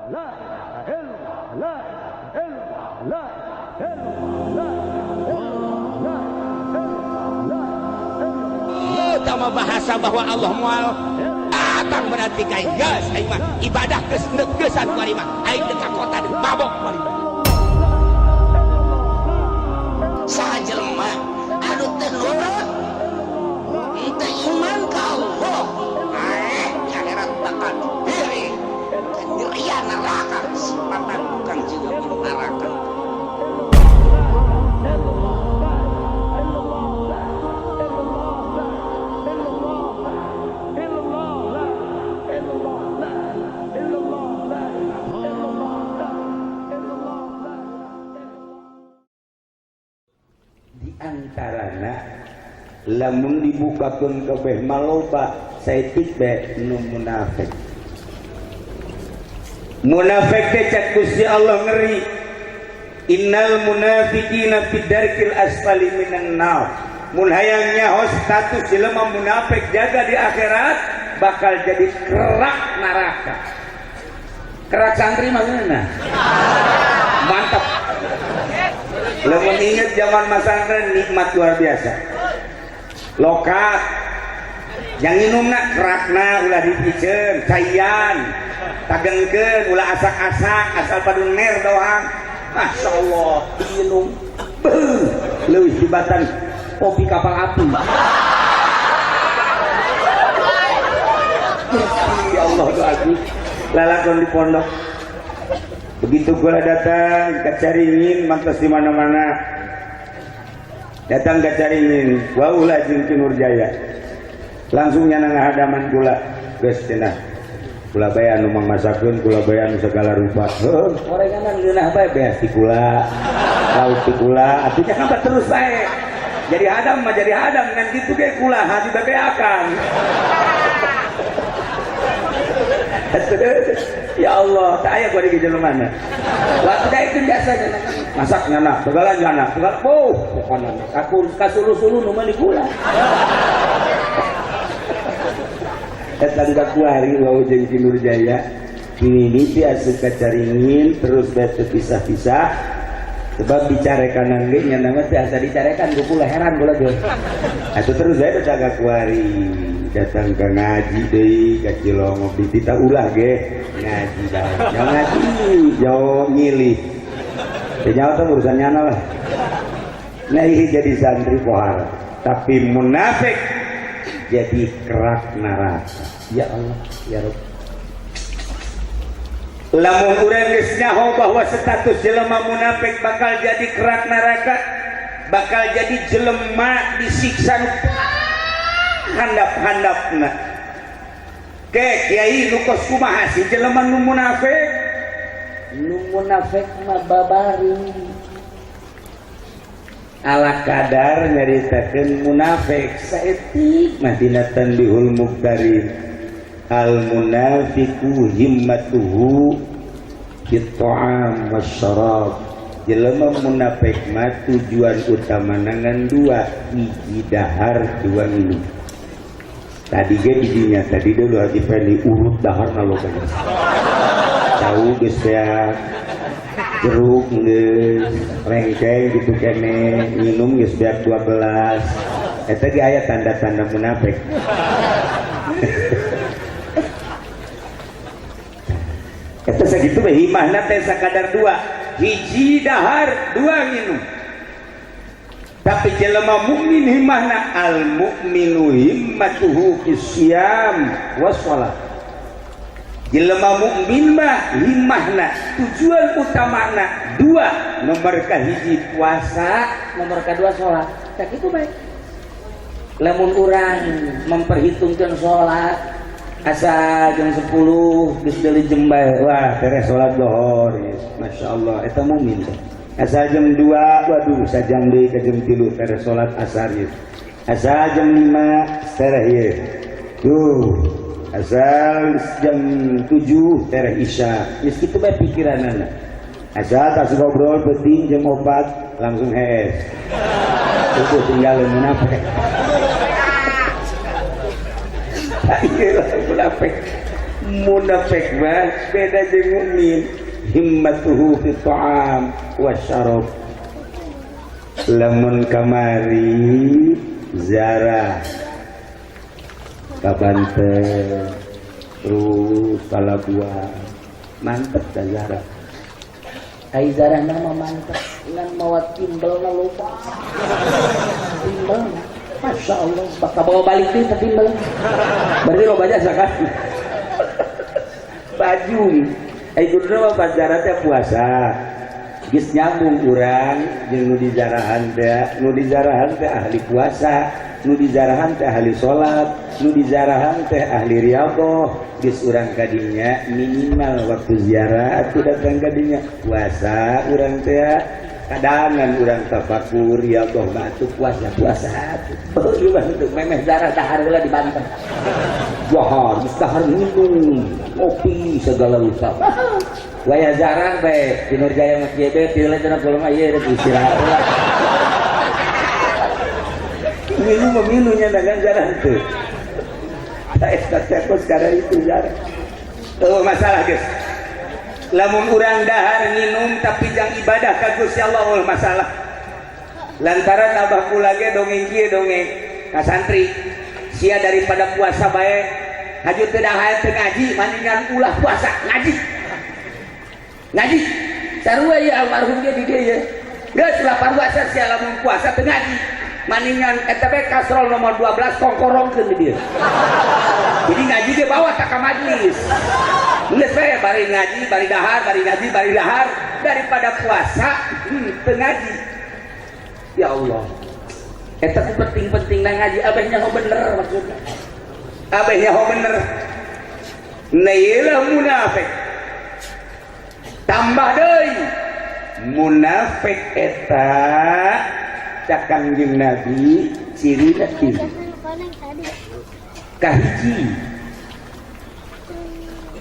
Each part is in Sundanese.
Sama bahasa bahwa Allah mual datang berarti kayak gas aing mah ibadah geus geusan kuari mah aing teu ka kota deui mabok kuari mah saha jelema anu teu nurut teu iman ka Allah di akhirat bakal diberi nyerian neraka kesempatan bukan juga neraka. Antarana lamun dibukakeun kabeh maloba saeutik bae nu munafik. Munafik teh cak Gusti Allah ngeri. Innal munafiqina fid darkil asfali minan nar. Mun hayang nyaho status jelema munafik jaga di akhirat bakal jadi kerak neraka. Kerak santri mah ngeunah. Mantap. Lamun inget zaman masantren nikmat luar biasa. Lokat yang minumna kerakna ulah dipiceun, caian, tagengkeun ulah asak-asak asal padu ner doang. Masya Allah, minum. Beuh, leuwih tibatan kopi kapal api. Ya Allah doaku lalakon di pondok. Begitu gua datang ke Caringin, mantas di mana-mana. Datang ke Caringin, waulah jeung Ki Nurjaya. Langsung nyana ngahadaman kula, geus cenah. Kula bae anu mangmasakeun, kula bae anu segala rupa. Heuh, gorengan ngeunah bae beas di kula, lauk di kula, atuh nya kan terus bae. Jadi hadam mah jadi hadam ngan kitu ge kula hati bebeakan. Ya Allah, tak aya gua di jelema mana. Waktu da itu biasa masak nyana, segala nyana, segala oh, pokona aku kasulu-sulu nu meuli gula. Eta ka kuari wau jeung Ki Nurjaya, mimiti asup ka Caringin terus bae teu pisah-pisah. Sebab dicarekanan ge nya mah teu asa dicarekan ku kula heran kula ge. Atuh terus bae teh ka kuari. Datang ke ngaji deui ka Cilongok ditita ulah ge ngaji bae. Jauh ngaji, jauh nyilih. Teu nyaho teh urusan nyana lah. Nah ieu jadi santri pohara, tapi munafik jadi kerak neraka. Ya Allah, ya Rabb. Lamun urang geus nyaho bahwa status jelema munafik bakal jadi kerak neraka, bakal jadi jelema disiksa handap-handapna. Ke kiai nu kos kumaha sih jelema nu munafik? Nu munafik mah babari. Ala kadar nyaritakeun munafik saeutik mah dina Tanbihul Muktarin. Al munafiqu himmatuhu fit ta'am wasyarab. Jelema munafik mah tujuan utamana ngan dua, hiji dahar, dua minum. Tadi ge didinya tadi dulu hati Fendi urut dahar na loba. Cau geus ya jeruk geus rengkeng gitu kene minum geus beak 2 gelas. Eta ge aya tanda-tanda munafik. Eta sakitu we himahna teh sakadar dua, hiji dahar, dua minum. Tapi jelema mukmin himahna al mukminu himmatuhu fisyam wassalat. Jelema mukmin mah himahna tujuan utamana dua, nomor kahiji puasa, nomor kedua salat. Tak itu baik. Lamun urang memperhitungkan salat asa jam 10 geus deuli jembae, wah beres salat zuhur, masyaallah eta mukmin teh. Asa jam 2, waduh sajam deui ka jam 3 beres salat asar ieu. Asa jam 5 tereh ieu. Duh, asal jam 7 tereh isya. Geus kitu bae pikiranana. Asal tas ngobrol penting jam 4 langsung hees. Itu tinggal munafik. Ieu munafik. Munafik mah beda jeung mukmin, himmatuhu fi ta'am wasyarab. Lamun kamari ziarah ka Banten terus ka Labuan, mantep dah ziarah. Ai zarah nama mantep ngan mawa timbelna lupa. Timbel, Masya Allah, bakal bawa balik deh timbel. Berarti lo baca kan? Baju, kuduna mah pas ziarah teh puasa. Geus nyambung urang jeung nu dizarahan teh, nu dizarahan teh ahli puasa, nu dizarahan teh ahli salat, nu dizarahan teh ahli riyadhah. Geus urang kadinya minimal waktu ziarah atuh datang kadinya puasa urang teh, kadangan urang tafakur riyadhah mah atuh puasa puasa atuh. Beuh mah teu Memeh zarah dahar heula di Banten. Wah, geus dahar minum kopi segala rupa. Waya zarah bae di Nurjaya mah kieu bae tieu cenah kulo mah ieu rek istirahat heula. Minum mah minumnya dengan zarah teu. Eta teh sekarang itu zarah. Oh, masalah guys. Lamun urang dahar minum tapi jang ibadah ka Gusti Allah, oh, masalah. Lantaran abah kula ge dongeng kieu, dongeng ka santri. Sia daripada puasa bae haju teu dahar teu ngaji, mendingan ulah puasa ngaji. Ngaji. Sarua ieu almarhum ge di dieu ye. Geus lapar puasa sia lamun puasa teu ngaji. Mendingan eta bae kasrol nomor 12 kongkorongkeun di dieu. Jadi ngaji ge bawa tak ka majlis. Geus bae bari ngaji, bari dahar, bari ngaji, bari dahar, daripada puasa teu ngaji. Ya Allah. Eta ku penting-penting na ngaji abah nyaho bener maksudna. Abah nyaho bener. Nah ieu munafik. Tambah deui munafik eta cak Kangjeng Nabi cirina tilu. Kahiji,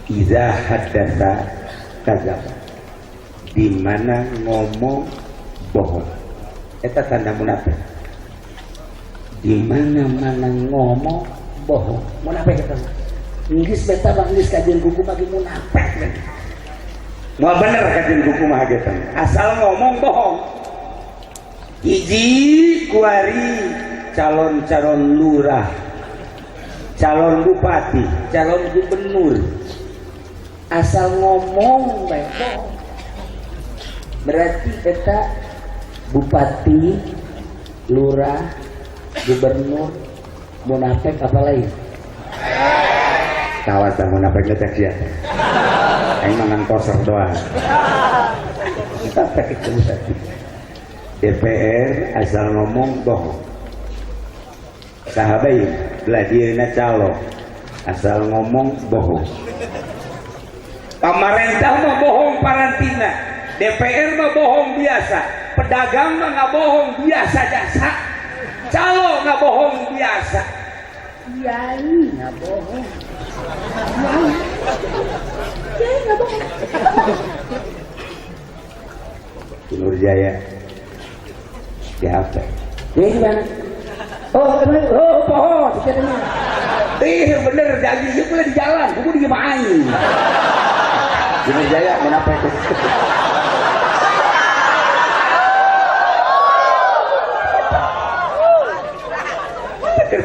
iza haddatsa kadzaba, di mana ngomong bohong. Eta tanda munafik. Di mana-mana ngomong bohong. Munafik eta mah. Geus beta mah geus kajian buku bagi munafik. Mau bener kajian buku mah gitu. Asal ngomong bohong. Hiji kuari calon-calon lurah, calon bupati, calon gubernur, asal ngomong bae bohong. Berarti eta bupati, lurah, gubernur munafik apa lain? Kawas dah munafik cek sia. Aing mah ngan toser doang. Kita itu tadi. DPR asal ngomong bohong. Sahabat belah dieuna calo asal ngomong bohong. Pamarentah mah bohong parantina, DPR mah bohong biasa, pedagang mah nggak bohong biasa jasa, calo nggak bohong biasa, kiai nggak bohong, kiai nggak bohong. Nurjaya di HP. Ini gimana? Oh, oh, bohong, dikiranya. Ih, bener, janji itu di jalan, buku di aing. Nurjaya kenapa itu?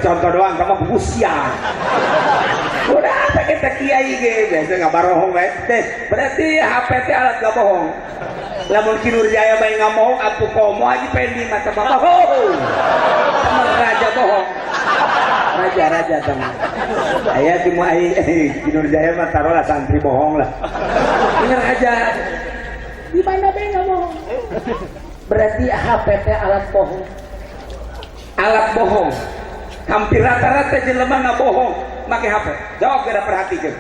Contoh doang, kamu buku siang. Udah apa kita kiai ge, biasa nggak barohong teh. Berarti HP teh alat nggak bohong. Lamun Ki Nurjaya bae nggak bohong, apu komo aja pendi mata bapak. Oh, teman raja bohong. Raja-raja teman. Aya di mu ai Ki Nurjaya mah taruhlah santri bohong lah. Ini raja. Di mana bae nggak bohong? Berarti HP teh alat bohong. Alat bohong. Hampir rata-rata jelema nggak bohong make HP. Jawab gara perhatikan.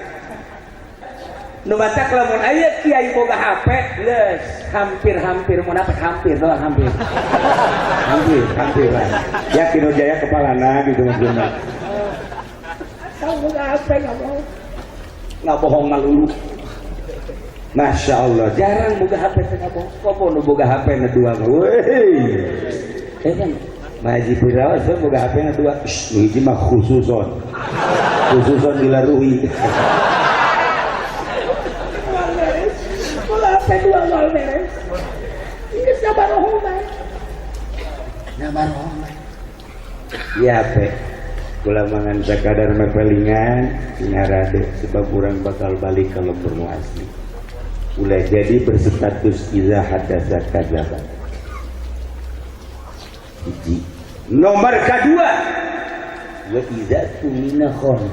Nu matak lamun aya kiai boga HP, geus hampir-hampir munafik, hampir doang, hampir. Hampir lah. Ya Ki Nurjaya kepalana gitu maksudna. Asal boga HP nggak bohong. Nggak bohong malulu. Masya Allah, jarang boga HP teh nggak bohong. Kopo nu boga HP na dua mah. Weh. Eh kan Maji Pirawas tuh boga HP na dua. Shh, nu hiji mah khususon. Khususon dilaruhi. P2 moal beres. Geus sabaroho bae. Sabaroho bae. Ya pe kula mangan sakadar mepelingan ngarade sebab urang bakal balik ke lembur nu asli. Ulah jadi berstatus iza hadatsa kadzaba. Hiji. Nomor kedua, wa iza tumina khon.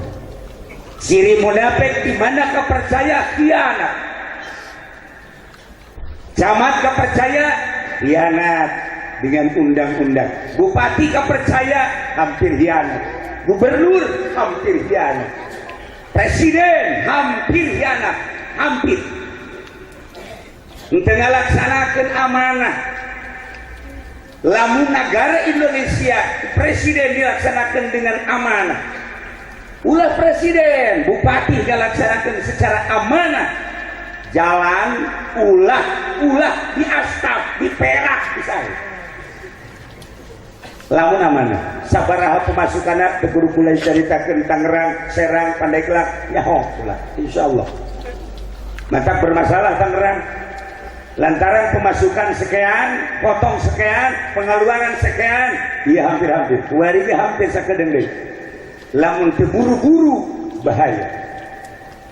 Ciri munafik di mana kepercaya khianat. Camat kepercaya khianat dengan undang-undang. Bupati kepercaya hampir khianat. Gubernur hampir khianat. Presiden hampir khianat, hampir. Henteu ngalaksanakeun amanah. Lamun negara Indonesia presiden dilaksanakan dengan amanah. Ulah presiden, bupati dilaksanakan secara amanah. Jalan ulah ulah di astap, di perak misalnya. Lamun amanah. Sabaraha pemasukanna teu kudu kula caritakeun Tangerang, Serang, Pandeglang, nyaho ulah insyaallah. Maka bermasalah Tangerang lantaran pemasukan sekian, potong sekian, pengeluaran sekian, iya hampir-hampir, kuari ge hampir sakedeung deui. Lamun teu buru-buru bahaya.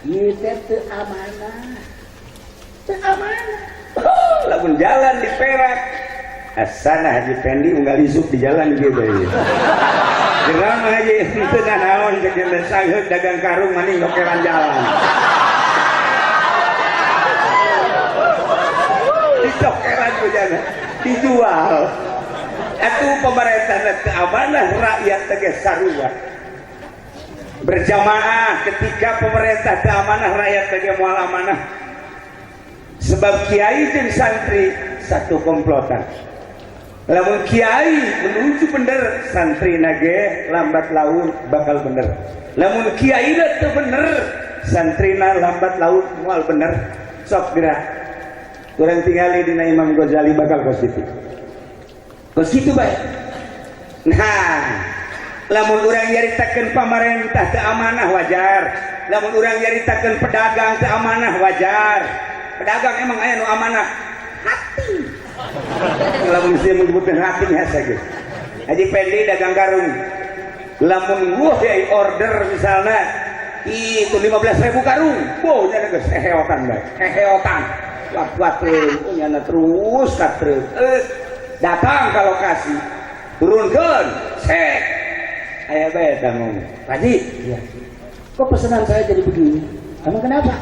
Ieu teh teu amanah. Teu amanah. Oh, lamun jalan di Perak, asana Haji Pendi unggal isuk di jalan gitu ya. Geram haji teu nanaon jeung sangeut dagang karung maning dokeran jalan. Dicokeran ku jana, dijual. Atuh pemerintah teu amanah rakyat teh sarua. Berjamaah ketika pemerintah teu amanah rakyat teh moal amanah. Sebab kiai jeung santri satu komplotan. Lamun kiai menuju bener, santri nage lambat laun bakal bener. Lamun kiai teu bener, santrina lambat laun moal bener. Sok gerak. Kurang tingali dina Imam Ghazali bakal kos kitu. Kos kitu bae. Nah, lamun urang nyaritakeun pamarentah teu amanah wajar. Lamun urang nyaritakeun pedagang teu amanah wajar. Pedagang emang aya nu amanah hati. Lamun sih menyebutkan hati hese geus. Haji Pendi dagang karung. Lamun wah ya order misalnya itu 15.000 karung. Wah nya geus heheotan bae. Heheotan. Waktu nyana terus ka truk. Datang ke lokasi. Turunkeun, cek. Aya bae eta ngomong. Pak Haji, iya. Kok pesanan saya jadi begini? Emang kenapa?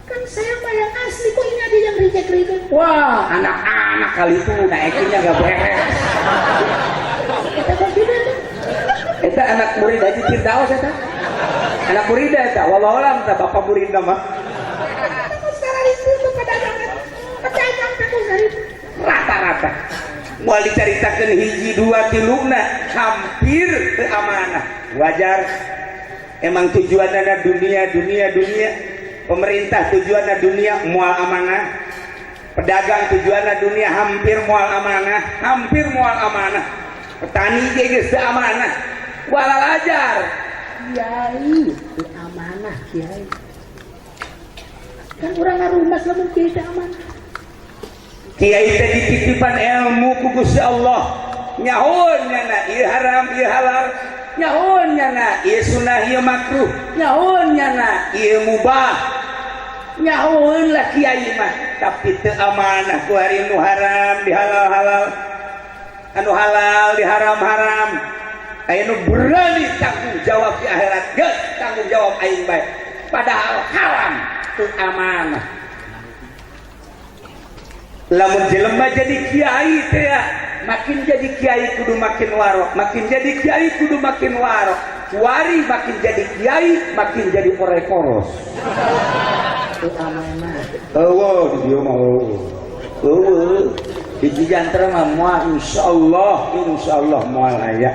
Kan saya mah yang asli, kok ini ada yang reject-reject? Wah, anak-anak kali itu naikinnya nggak beres. Eta kok tidak tuh? Eta anak murid Haji Firdaus eta. Anak murid eta, wallahu alam eta bapak murid mah. Sekarang itu tuh pedagang, pedagang tuh itu. Rata-rata. Moal dicaritakeun hiji dua tiluna hampir teu amanah. Wajar. Emang tujuanna dunia, dunia, dunia. Pemerintah tujuanna dunia moal amanah. Pedagang tujuanna dunia hampir moal amanah, hampir moal amanah. Petani ge geus teu amanah. Walalajar. Kiai teu amanah kiai. Kan urang ngarumas lamun kiai teu amanah. Kiai teh dititipan ilmu ku Gusti Allah. Nyahoon nyana ieu haram ieu halal. Nyahoon nyana ieu sunah ieu makruh. Nyahoon nyana ieu mubah. Nyahoon lah kiai mah, tapi teu amanah ku hari nu haram dihalal-halal. Anu halal diharam-haram. Aya nu berani tanggung jawab di akhirat, geus tanggung jawab aing bae. Padahal haram teu amanah. Lamun jelema jadi kiai teh ya, makin jadi kiai kudu makin warok, makin jadi kiai kudu makin warok. Kuari makin jadi kiai, makin jadi orai koros. Teu amanah. Eueuh di dieu mah eueuh. Eueuh. Di Cijantra mah moal insyaallah moal aya.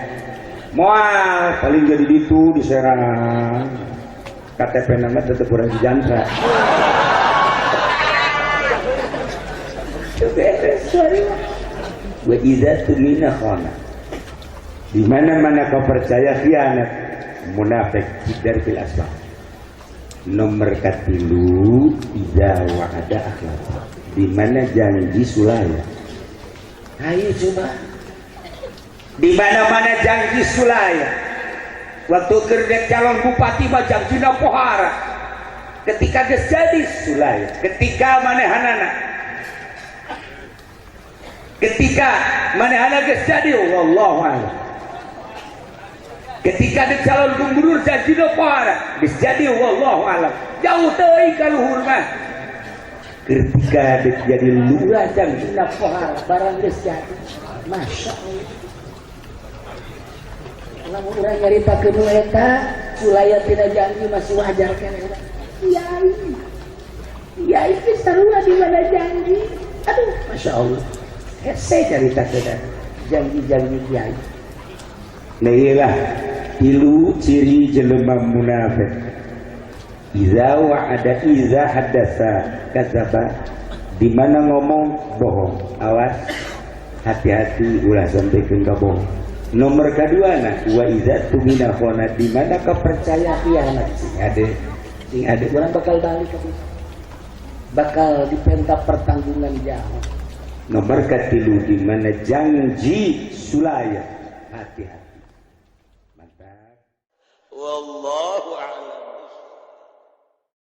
Moal paling jadi ditu di Serang. KTP nama tetep urang Cijantra. Beres wa idza tumina khana. Di mana-mana kau percaya khianat, munafik dari fil asbab. Nomor katilu, idza wa'ada akhlafa, di mana janji sulaya. Ayo coba. Di mana-mana janji sulaya. Waktu kerja calon bupati mah janjina pohara, ketika geus jadi sulaya, ketika manehanana, ketika manehana geus jadi, wallahu a'lam. Ketika di calon gubernur janjina pohara, geus jadi, wallahu a'lam, jauh teuing ka luhur mah. Ketika jadi lurah janjina pohara, barang geus jadi, masya Allah. Lamun urang nyaritakeun nu eta sulaya tina janji masih wajar keneh. Kiai, kiai geus sarua di mana janji. Aduh, masya Allah, hese caritakeun janji-janji kiai. Nah, iyalah tilu ciri jelema munafik. Iza wa'ada, iza haddasa kadzaba. Di mana ngomong bohong. Awas, hati-hati ulah sampai ke bohong. Nomor kedua, nah, wa iza tumina khona, di mana kepercayaan khianat. Sing ade, sing ade. Urang bakal balik ke bakal dipenta pertanggungan jawab. Nomor ketilu, di mana janji sulaya. Hati-hati. Mantap. Wallahu a'lam.